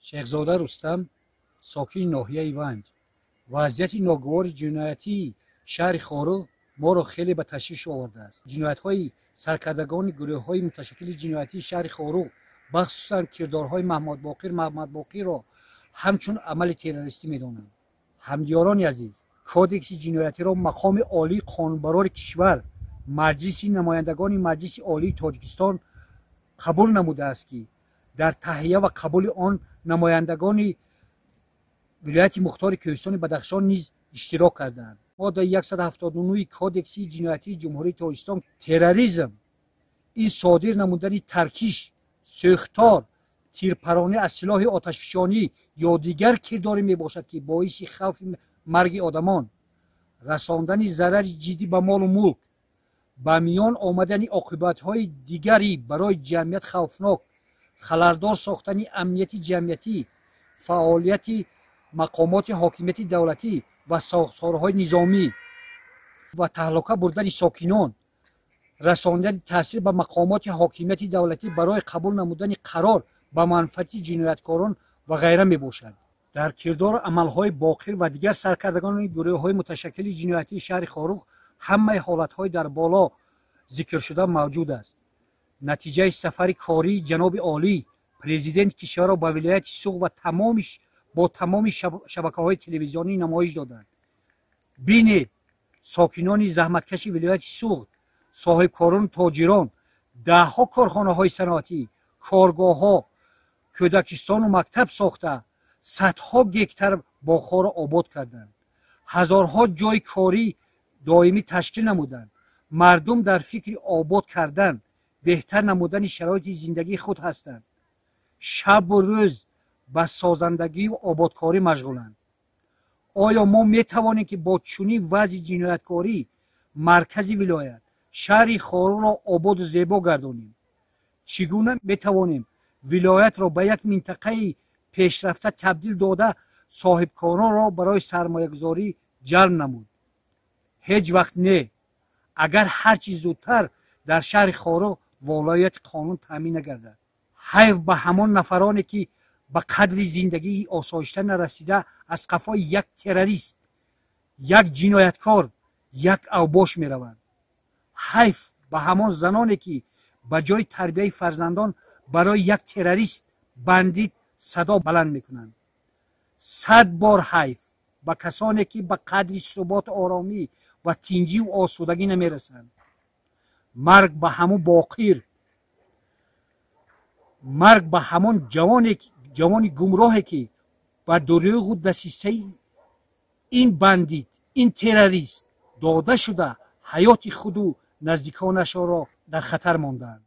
Шехзода Рустам, сокини ноҳияи Ванҷ. Вазъияти ногувори ҷиноятии шаҳри Хоруғ моро хеле ба ташвиш овардааст. Ҷиноятҳои саркардагони гурӯҳҳои муташаккили ҷиноятии шаҳри Хоруғ, бахусусан кирдорҳои Маҳмадбоқир Маҳмадбоқирро ҳамчун амали террористӣ медонанд. Ҳамдиёрони азиз, кодекси ҷиноятиро мақоми олии қонунбарори кишвар, Маҷлиси намояндагони Маҷлиси Олии Тоҷикистон қабул намудааст, ки дар таҳия ва қабули он намояндагони вилояти мухтори Кӯҳистони Бадахшон низ иштирок карданд. Моддаи 179 кодекси ҷиноятии Ҷумҳурии Тоҷикистон: терроризм ин содир намудани таркиш, сӯхтор, тирпаронӣ аз силоҳи оташфишонӣ ё дигар кирдоре мебошад, ки боиси хавфи марги одамон, расондани зарари ҷиддӣ ба молу мулк, ба миён омадани оқибатҳои дигари барои ҷамъият хавфнок, халалдор сохтани амнияти ҷамъиятӣ, фаъолияти мақомоти ҳокимияти давлатӣ ва сохторҳои низомӣ ва таҳлука бурдани сокинон, расондани таъсир ба мақомоти ҳокимияти давлатӣ барои қабул намудани қарор ба манфиати ҷинояткорон ва ғайра мебошад. Дар кирдору амалҳои Боқир ва дигар саркардагони гурӯҳҳои муташаккили ҷиноятии шаҳри Хоруғ ҳамаи ҳолатҳои дар боло зикршуда мавҷуд аст. Натиҷаи сафари кории ҷаноби олӣ, президенти кишварро ба вилояти Суғд ва бо тамоми шабакаҳои телевизионӣ намоиш доданд. Бинед, сокинони заҳматкаши вилояти Суғд, соҳибкорону тоҷирон даҳҳо корхонаҳои саноатӣ, коргоҳҳо, кӯдакистону мактаб сохта, садҳо гектар боғҳоро обод карданд, ҳазорҳо ҷойи корӣ доимӣ ташкил намуданд. Мардум дар фикри обод кардан, беҳтар намудани шароити зиндагии худ ҳастанд, шабу рӯз ба созандагию ободкорӣ машғуланд. Оё мо метавонем, ки бо чунин вазъи ҷинояткорӣ маркази вилоят, шаҳри Хоруғро ободу зебо гардонем? Чӣ гуна метавонем вилоятро ба як минтақаи пешрафта табдил дода, соҳибкоронро барои сармоягузорӣ ҷалб намуд? Ҳеҷ вақт не, агар ҳарчи зудтар дар шаҳри Хоруғ волоияти қонун таъмин нагардад. Ҳайф ба ҳамон нафароне, ки ба қадри зиндагии осоишта нарасида, аз қафои як террорист, як ҷинояткор, як авбош мераванд. Ҳайф ба ҳамон заноне, ки ба ҷои тарбияи фарзандон барои як террорист, бандит садо баланд мекунанд. 100 бор ҳайф ба касоне, ки ба қадри суботу оромӣ ва тинҷиву осудагӣ намерасанд. Марг ба ҳамон Боқир, марг ба ҳамон ҷавони гумроҳе, ки ба дурӯғу дасисаи ин бандит, ин террорист дода шуда, ҳаёти худу наздиконашонро дар хатар монданд.